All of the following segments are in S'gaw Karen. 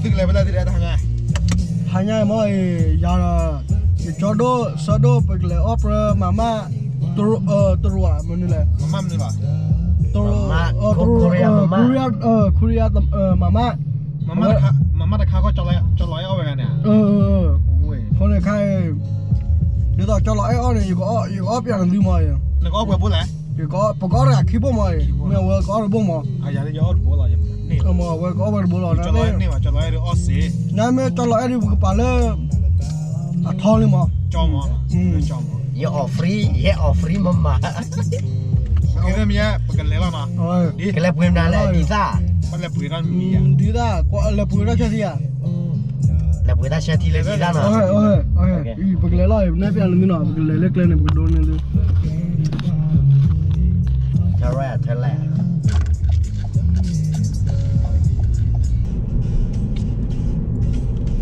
သုကလဲၤဖဲလဲၣ်တဟါညါ, ဟါညါမ့ၢ်အံၤ ယၤဒီး ယကၠီဒိၣ် ဆၢဒိၣ် ပကလဲၤအီၣ်ပြၢမၤမၣ် တရူး တရူးဧါ မနုၤလဲၣ်, တရူး တရူး ခူရံယါ မၤမၣ်, မၤမၣ်တခါ ကၠီလီၤအဲၣ်အီၣ်ဝဲဂၤန့ၣ်, အဃိန့ၣ်ခါအံၤ ဒ်သိးကၠီလီၤအဲၣ်အီၣ်န့ၣ် ယကအီၣ်ပျးနသုမးအံၤ, ပကအီၣ်တဂၤခံဘိမးအံၤ, မ့ၢ်အဝဲကအီၣ်တဘိမး, အဝဲကအီၣ်ဝဲတဘိလီၤ, နမ့ၢ်ကၠီလီၤအဲၣ်ဒ်ပကပာ်လၢ အထီလံမး, ယအီၣ် free ယအီၣ် free မးမး, ပကလဲၤလီၤနီၤ, ကလဲၤပှ့ၤမနုၤလဲၣ် ဒ်သၣ်, ဒ်သၣ် လဲၤပှ့ၤတၢ်ဆၢထံဧါ, လဲၤပှ့ၤတၢ်ဆၢထံလၢဒ်သၣ်နီၤ, ပကလဲၤလီၤ နဲၣ်ပျးနသုနီၤ ပကလဲၤလၢကျဲန့ၣ် ပကဒိးန့ၢ်သု ထဲလဲၣ်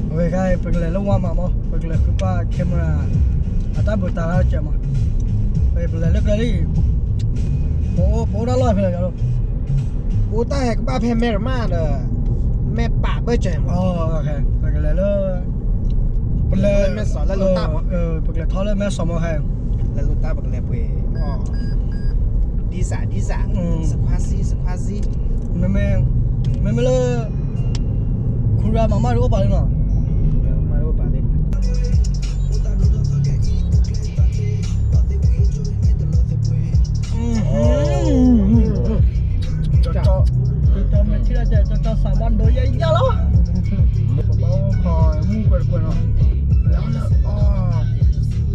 အဝဲခါ ပကလဲၤလၢဝါမးမး ပကလဲၤဃုပှၢ် camera အတၢ်ဘိးတၢ်တၢ်စဲးမး ပလဲၤလၢကျဲလံ ပအိၣ်တၢ်လီၢ်ဖဲလဲၣ် ပအိၣ်တၢ်ဟဲကဘၣ်ဖဲမဲၢ်ရမၣ်ဒီး မဲၢ်ပာ်ဘၢၣ်စၢၤမး ပကလဲၤလၢ ပလဲၤ မဲၢ်စီၤလၢလိၤတၢ်မး ပကလဲၤထီၣ်လၢမဲၢ်စီၤမးခါ လၢလိၤတၢ်ပကလဲၤပှ့ၤ ဒ်စး ဒ်စး စခွါစံ စခွါစံ မ့မ့ၢ် မ့မ့ၢ်လၢ ခူရၤမၤမၢ်တအိၣ်ပာ်လံနီၤ မၤတအိၣ်ပာ်လံ ကၠီကၠီ ကၠီကၠီ မ့ၢ်ထံၣ်လၢကၠီကၠီ စးဘၣ်ဒိယဲယဲလီၤ ပဘၣ်အိၣ်ခိးမူကွဲးတကွဲးနီၤ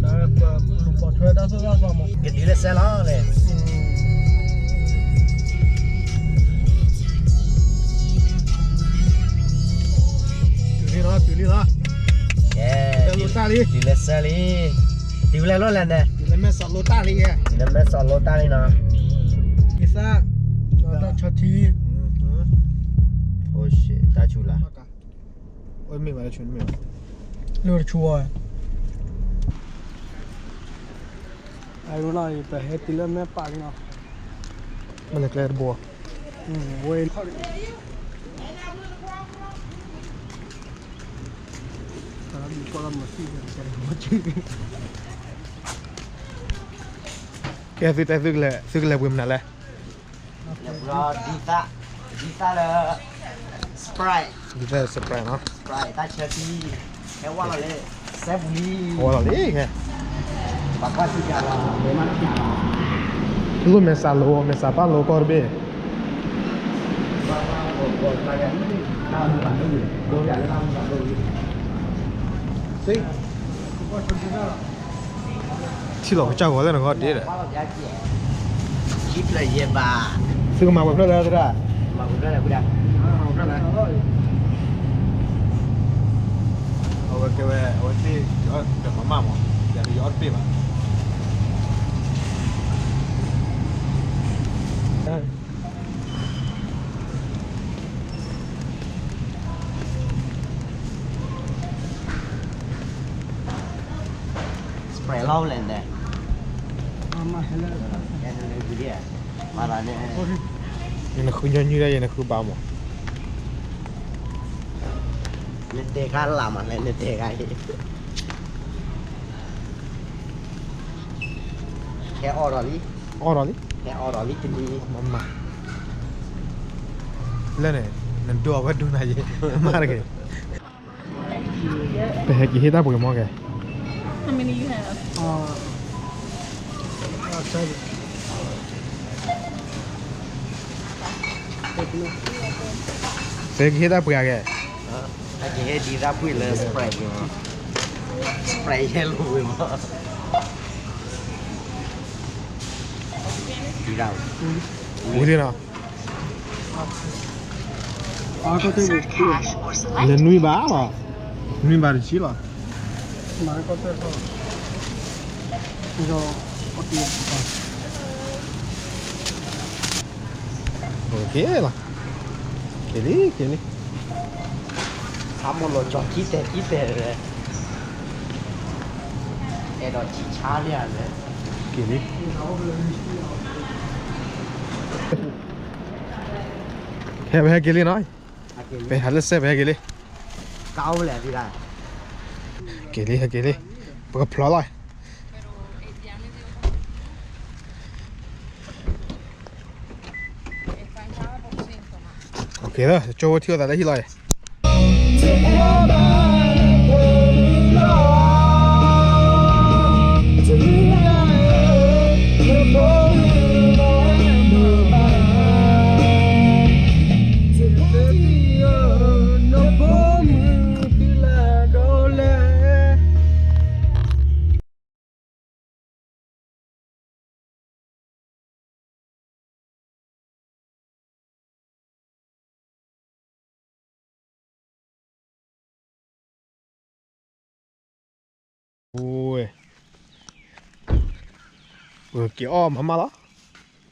လၢပလူၤပိာ်ထွဲတၢ်သိၣ်တၢ်သီမး ကတုၤလၢစဲလီၤလဲၣ် တုၤလံလီၤ တုၤလံလီၤ ကဲ တုၤလၢစဲလံ တုၤလၢလိၣ်လဲၣ်န့ၣ် တုၤလၢမဲၢ်စီၤလိတၢ်လံ တုၤလၢမဲၢ်စီၤလိတၢ်လံနီၤ ကသၣ် တၢ်ဆၢထံ အိၣ်ရှ့ တၢ်ဆူလၢ အိၣ်မ့ၢ်ဘၣ်လၢဆူမ့ၢ်ဘၣ် လၢတဆူဝဲ အဝဲနီၤ ပဟဲတုၤလၢမဲၢ်ပာ်လံနီၤ မ့ၢ်လၢကျဲတဘိ ဝဲ ကဲ သုတဲ သုကလဲၤ သုကလဲၤပှ့ၤမနုၤလဲၣ် လဲၤပှ့ၤဒီး ဒ်သၣ် ဒ်သၣ်လၢ Sprite ဒ်သၣ်လၢ Sprite နီၤ Sprite တၢ်ဆၢထံ ဟဲဝဲလီၤလံ စဲပူၤလံ ဝဲလီၤလံ ဘၣ်ကွၢ်ထံကလီၤ လိၣ်မဲာ်စးလိ မဲာ်စးဘၣ်လိကီၢ်တဘ့ၣ် ထံၣ်လီၤကစၢ်ဂီၤလၢနဂီၢ်ဒ့ဒီး သုကမၤပှဲၤဖျၢၣ်လၢသရၣ် အဝဲကဲဝဲ အဝဲသ့ၣ် ယအီၣ်တမၤမးမး ယၤဒီးယအီၣ်တပ့ၢ်ဘၣ် Sprite လီၤလဲၣ်န့ၣ် ယနဃုညီနုၢ်ဒၣ် ယနဃုဘၣ်မး နတဲခါလၢ်မးလဲၣ် နတဲခါအံၤ ဟဲအီၣ်ဒီးလံ အီၣ်ဒီးလံ ဟဲအီၣ်ဒီးလံတနံၤ မၤမၤ လၢန့ၣ် နဒိအဝဲဒိနၤယ့ မၤတဂ့ၤ ပဟဲက့ၤဟ့ၣ်တၢ်ပှ့ၤမ့ၢ်ကဲ How many you have? ပဟဲက့ၤဟ့ၣ်တၢ်ပှ့ၤအဂ့ၢ် ဟဲက့ၤဟ့ၣ်ဒံးတၢ်ပှ့ၤလၢ Sprite ပှ့ၤမး Sprite ဟဲလိာ်ဝဲမး ဒံးတၢ် ဝံၤလံနီၤ လဲၤနွံဘးလီၤ နွံဘးတဆံလီၤ က့ၤလီၤ က့ၤလံ က့ၤလံ ခါမိၢ်လီၤကၠီၤခံတဲာ်ခံတဲာ် အဲၣ်ဒိးထံၣ်ဆါလံဧါလဲၣ် က့ၤလံ ဟဲ ပဟဲက့ၤလံနီၤ ပဟဲလၢစဲ ပဟဲက့ၤလံ ကါအိၣ်လဲၣ်ဒ်လဲၣ်. က့ၤလံ က့ၤလံ, ပကဖျီလီၤ. ကၠိဝဲထံၣ်အသးလၢဟံၣ်လီၤ. Ui, kì o mhà mhà lòi.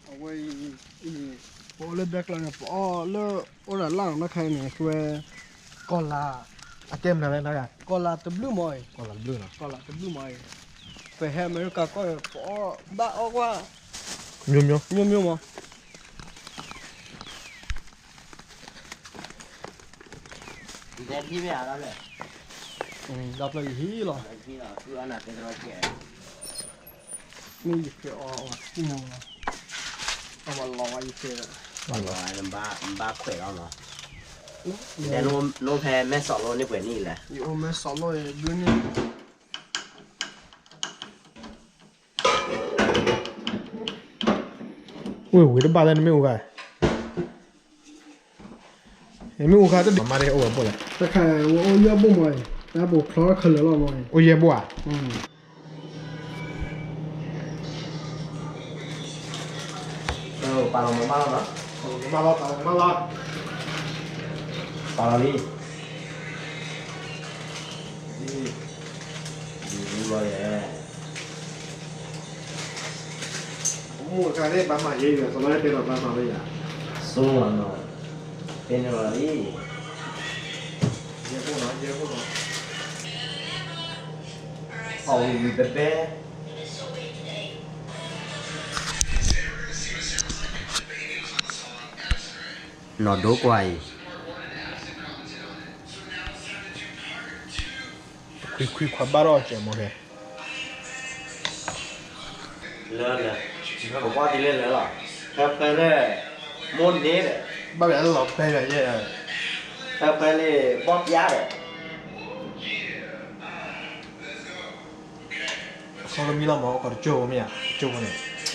အဝဲအံၤ ပအီၣ်လၢဘဲကျါန့ၣ် ပအီၣ်လၢအိၣ်ဒီးလၢ်နီၢ်ခါအံၤန့ၣ် ကဝဲ ကီၢ်လါ အကဲမနုၤလဲၣ်, ကီၢ်လါတဘျုးမးအံၤ, ကီၢ်လါတဘျုးမးအံၤ, ပဟဲအမဲရကၤကီၢ် ပအီၣ်ဘၣ်အီၣ်ကွၢ် မျိုးမျိုး မျိုးမျိုးမး. ဒီဖျၢၣ်ယဟံၣ်လီၤ. မ့ၢ်ယကဲအီၤအီၤ အဝဲလီၤဝဲယကဲ, ဘၣ်ခွဲးလီၤနီၤ, တဲနိဖဲမဲစီၣ်လိၣ်န့ၢ်ပှဲၤနံၣ်လဲၣ်, ယအိၣ်မဲစီၣ်လိၣ်ဒုန့ၣ် ဝ့ၢ်ဝ့ၢ်တဘၣ်လၢနမ့ၣ်အူဂၤ, နမ့ၣ်အူဂၤတဒ်မၤဒ်အိၣ်ဝဲဘိၣ်လဲၣ်, တခါဝဲအိၣ်ယဲၢ်ဘိၣ်မး, တၢ်ပိာ်ချီခဲလၢာ်လီၤမး, အိၣ်ယဲၢ်ဘိၣ်ဧါ. ပာ်လီၤမၤမၢ်လီၤနီၤ, ပာ်လီၤမၤမၢ်လီၤ, ပာ်လီၤလံ, ဒ်လီၤယဲၢ် မူအခါန့ၣ် ဘၣ်မၤယဲၢ်ယဲၢ် သလီၤတဲလီၤဘၣ်မၤလၢယၤ, စိလီၤနီၤ, တဲန့ၣ်လီၤလံ, ယဲၢ်ဘိၣ်နီၤ ယဲၢ်ဘိၣ်နီၤ, အဝံၤဝံၤဘဲဘဲ နီၢ်ဒိကွၢ်အံၤ, ခွံခွံခွါဘၣ်ထီၣ်စဲးမီၤခဲ, လၢလၢ, ပကွၢ်ဒ်လဲၣ်လၢလီၤ, ဖဲဖဲလၢ, မိၢ်န့ၣ်ဒီး, ဘၣ်လၢလီၤဖဲယဲၢ်, ဖဲဖဲလၢ, ဘီၣ်ပျါဒီး ဆီလၢမံလီၤမး အိၣ်ခိးတကၠိဖိမ့ၢ်ဧါ, တကၠိဖိန့ၣ်, ပက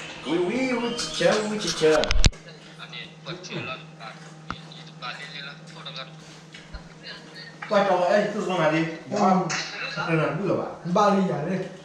အီၣ်လီၤ, ဝံၤဝံၤဝံၤဆၢဆၢဝံၤဆၢဆၢ, ကွၢ်ကၠီဝဲအဲၣ်ယသူၣ်စီနၤဒ်, ဘၣ်လၢယၤလၢ